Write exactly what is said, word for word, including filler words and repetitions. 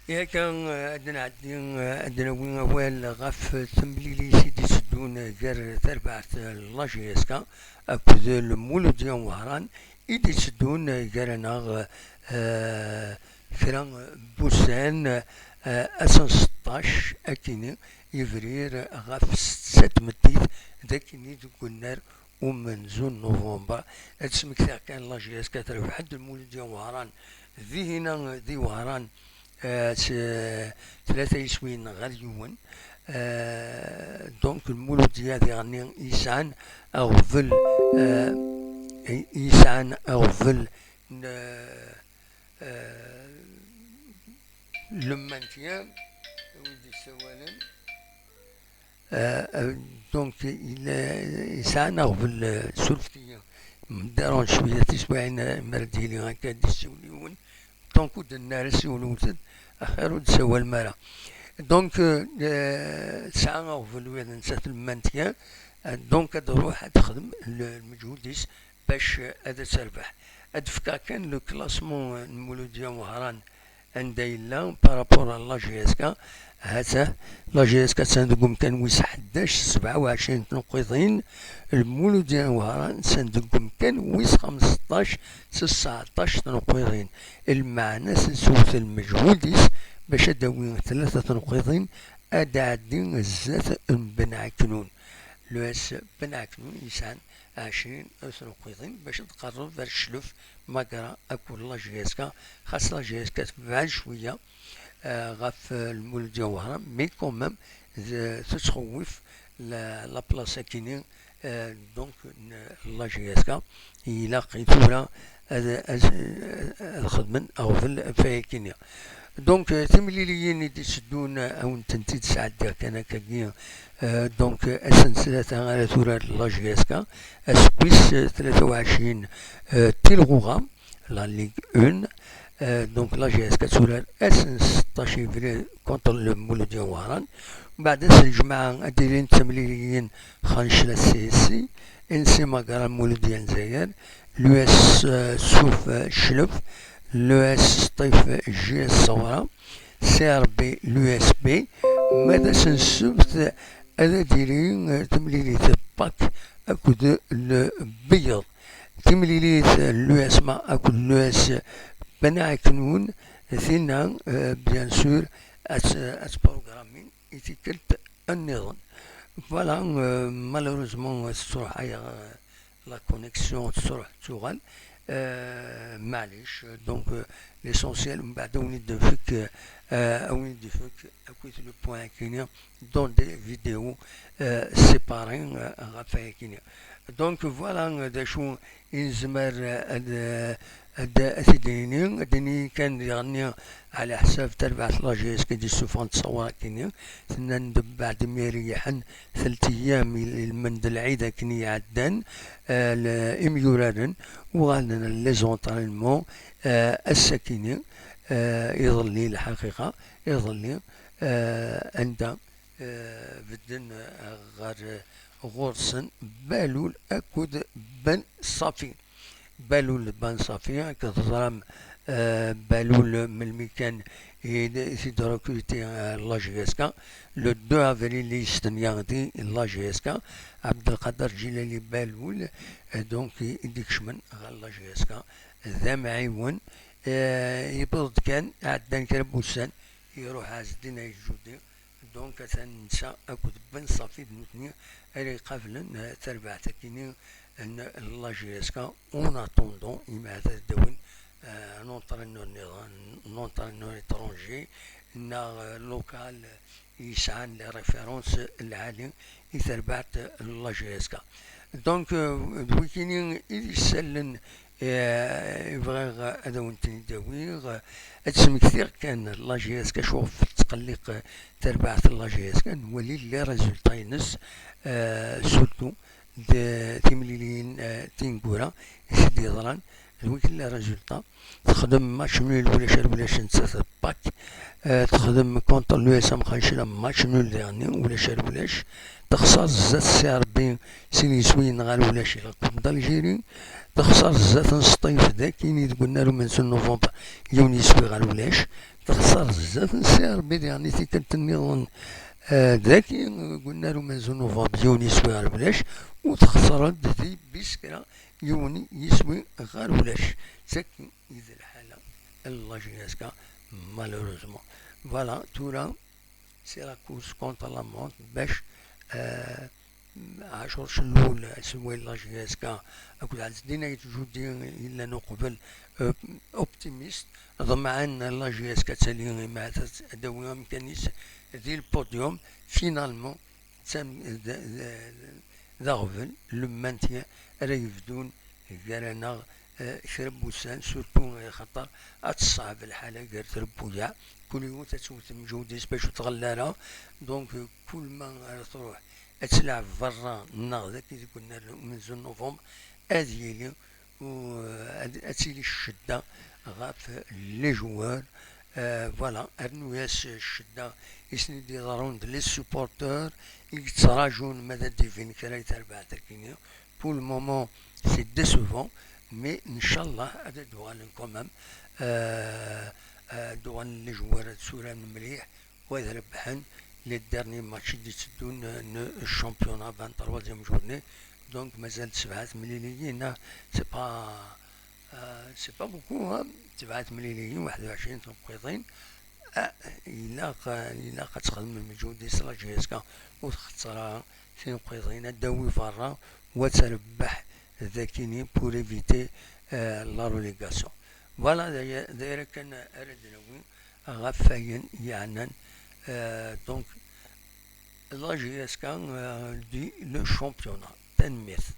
Yak, eh, ad nɛeddi, eh, ad nawi awal ɣef temlilit i d-itteddun gar terbaɛt, eh, la J S K akked Lmuludya n Wehran i d-itteddun, eh, gar-aneɣ, eh, kra n wussan, eh, ass n seṭṭac akkin-i yebrir ɣef setta tmeddit d akkin-i deg unnar umenzu n Nuvember. Ad smektiɣ kan la J S K terbeḥ-d Lmuludya n Wehran dihina di Wehran, eh, s tlata yiswiyen ɣer yiwen. Eh, donc Lmuludya diɣenni yesɛan aɣbel, eh, yesɛan aɣbel n, eh, le maintien, wid yessawalen. Euh, euh, donc, il, euh, yesɛa aɣbel, euh, surfet-iyi. Mderrun cwiya tiswiɛin, euh, mi ara d-yili akka d-yessiwel yiwen. Donc, ur d-nenni ara siwlewt-d, axir ur d-sawalem ara. Donc, euh, euh, tesɛa aɣbel wiyaḍ n sat le maintien, euh, donc ad d-truḥ ad texdem le-, lmeǧhud-is bac, euh, ad terbeḥ. Ad d-fkeɣ kan le classement, euh, n Muludya Wehran anda yella par rapport à la J S K. Hata, la J S K attan deg umkan wis ḥdac, sebɛa u ɛecrin tneqqiḍin. Lmuludya n Wehran attan deg umkan wis xmesṭac, tesɛeṭṭac tneqqiḍin. Lmeɛna, s-, sewwet lmeǧhud-is bac ad d-tawi tlata tneqqiḍin, ad d-tɛeddi zdat n Ben Ɛeknun. L'U S Ben Ɛeknun yesɛan ɛecrin tneqqiḍin bac ad tqerreb ar Cclef, Magra akked la J S K. Xas la J S K tebɛed cwiya, euh, ɣef, euh, Lmuludya Wehran, mais quand même, d-, tettxewwif la, la place akkin-i, euh, donc, n la J S K, ilaq i tura ad, ad, ad xedmen aɣbel ɣef wayakini. Donc, euh, timliliyin i d-itteddun, euh, ad wen-tent-id-sɛeddiɣ kan akkagi. Euh, donc, euh, ass n ttlata ara turar la J S K, ass wis, euh, tlata u ɛecrin, euh, Tilɣuɣa, la Ligue un. Euh, donc, la J S K ad turar ass n seṭṭac yebrir contre Lmuludya Wehran. Mbeɛd ass n lǧemɛa ad d-ilin timliliyin, Xancla C S C, N C Magra Lmuludya n Lezzayer, l'U S, euh, Suf, euh, Cclef, l'U S Sṭif J S Sewra, C R B l'U S B. Ma d ass n ssebt ad d-tili, euh, temlilit Pak akked Lbeyyeḍ. Timlilit, euh, l'U S Ma akked l'U S Ben Ɛeknun, tinna, euh, bien sûr, ad, ad programmin i tikkelt nniḍen. Voilà, euh, malheureusement, euh, tettruḥ, euh, la connexion tettruḥ tuɣal. Euh, maɛlic, donc, euh, l'essentiel, mbeɛd ad wen-id-nfek, euh, ad wen-id-nfek akkit le point akini dans des vidéos, euh, séparées, euh, ɣef wayakini. Donc, voilà, euh, d acu i nezmer, euh, ad, euh, ad, ad t-id-nini, ad nini kan diɣenni ɛla ḥsab terbaɛt la J S K i d-yessufɣen ttṣawar akini, tenna-d mbeɛd mi ara yiḥen telt ayyam i, ilmend lɛid akken i iɛeddan, euh, l-, imyuraren uɣalen les entraînements, euh, ass-akini, euh, iḍelli, lḥaqiqa, iḍelli, euh, anda, euh, bedden, euh, ɣer, euh, ɣur-sen Balul akked Ben Ṣafi. Balul d Ben Ṣafi, akken teẓram, euh, Balul melmi kan i, i t-id-recruter, euh, la J S K, le deux avril i yestenya di la J S K, Abdelkader Djilali Balul, euh, donc i, i d-ikecmen ɣer la J S K, d amɛiwen, euh, yewweḍ-d kan, ɛeddan kra n wussan, iruḥ Ɛezdin Ayt Judi, Donc, atan netta akked Ben Ṣafi d nutni ara iqablen, eh, tarbaɛt-akini n la J S K. En attendant, imi ad d-awin, eh, un entraîneur niḍen, un entraîneur étranger, neɣ, eh, local, eh, yesɛan les références lɛali i tarbaɛt n la J S K. Donc, eh, d wikini i d-isellen Eh, bɣiɣ ad awen-ten-id-awiɣ. Ad smektiɣ kan la J S K acuɣef tettqelliq terbaɛt n la J S K, ad nwali les résultats-ines, eh, surtout d timliliyin, eh, tineggura i s-d-yeḍran d wigi les résultats. Texdem match nul ulac ar ulac nettat d Pâques. Eh, texdem contre l'U S M Khanchila match nul daɣen ulac ar ulac. Texṣer zdat C R B sin yiswiyen ɣer ulac i la Coupe d'Algérie. Texṣer zdat n Sṭif dagi deg unnar umenzu n novembre yiwen yiswi ɣer ulac. Texṣer zdat n C R B daɣen i tikkelt nniḍen, eh, dagi deg unnar umenzu n novembre yiwen yiswi ɣer ulac. U texṣer-d di Biskra yiwen yiswi ɣer ulac. D tagi i d lḥala n la J S K, malheureusement. Voilà, tura c'est la course contre la montre bac, eh, Ɛacur Cellul, aselway n la J S K, akked Ɛezdin Ayt Judi yellan uqbel, eh, optimiste, ḍemɛen la J S K ad tali, imahat ad, ad d-tawi amkan-is di le podium. Finalement, d tam-, d, d, d aɣbel, le maintien ara yebdun gar-aneɣ, eh, kra n wussan, surtout, eh, xaṭer ad teṣṣeɛb lḥala gar trebbuyaɛ, kul yiwet ad tewwet lmeǧhud-is bac ur tɣelli ara. Donc, eh, kul ma ara truḥ ad telɛeb berra neɣ dagi deg unnar umenzu n novembre, ad yili u, eh, ad, ad tili ccedda ɣef les joueurs. Eh, voilà, rnu-yas ccedda i sen-id-iḍerrun d les supporteurs i yettrajun ma ad d-ibin kra i terbaɛt-agi-nni. Pour le moment, c'est décevant, mais ncallah ad d-uɣalen quand même. Eh, eh, ad d-uɣalen les joueurs ad suraren mliḥ, u ad rebḥen les derniers matchs i d-itteddun n championnat, vingt-troisième journée. Donc, mazal sebɛa temliliyin, ah, c'est pas, euh, c'est pas beaucoup, hein. Sebɛa temliliyin, waḥed u ɛecrin tineqqiḍin. Ah, ilaq, ilaq ad txedmem lmeǧhud-is la J S K, ur txeṣṣer ara tineqqiḍin, ad d-tawi berra, u ad terbeḥ dakini pour éviter, euh, la relégation. Voilà, d aya, d aya kan ara d-nawi ɣef wayen yeɛnan, euh, donc, la J S K, euh, di le championnat. Tanemmirt.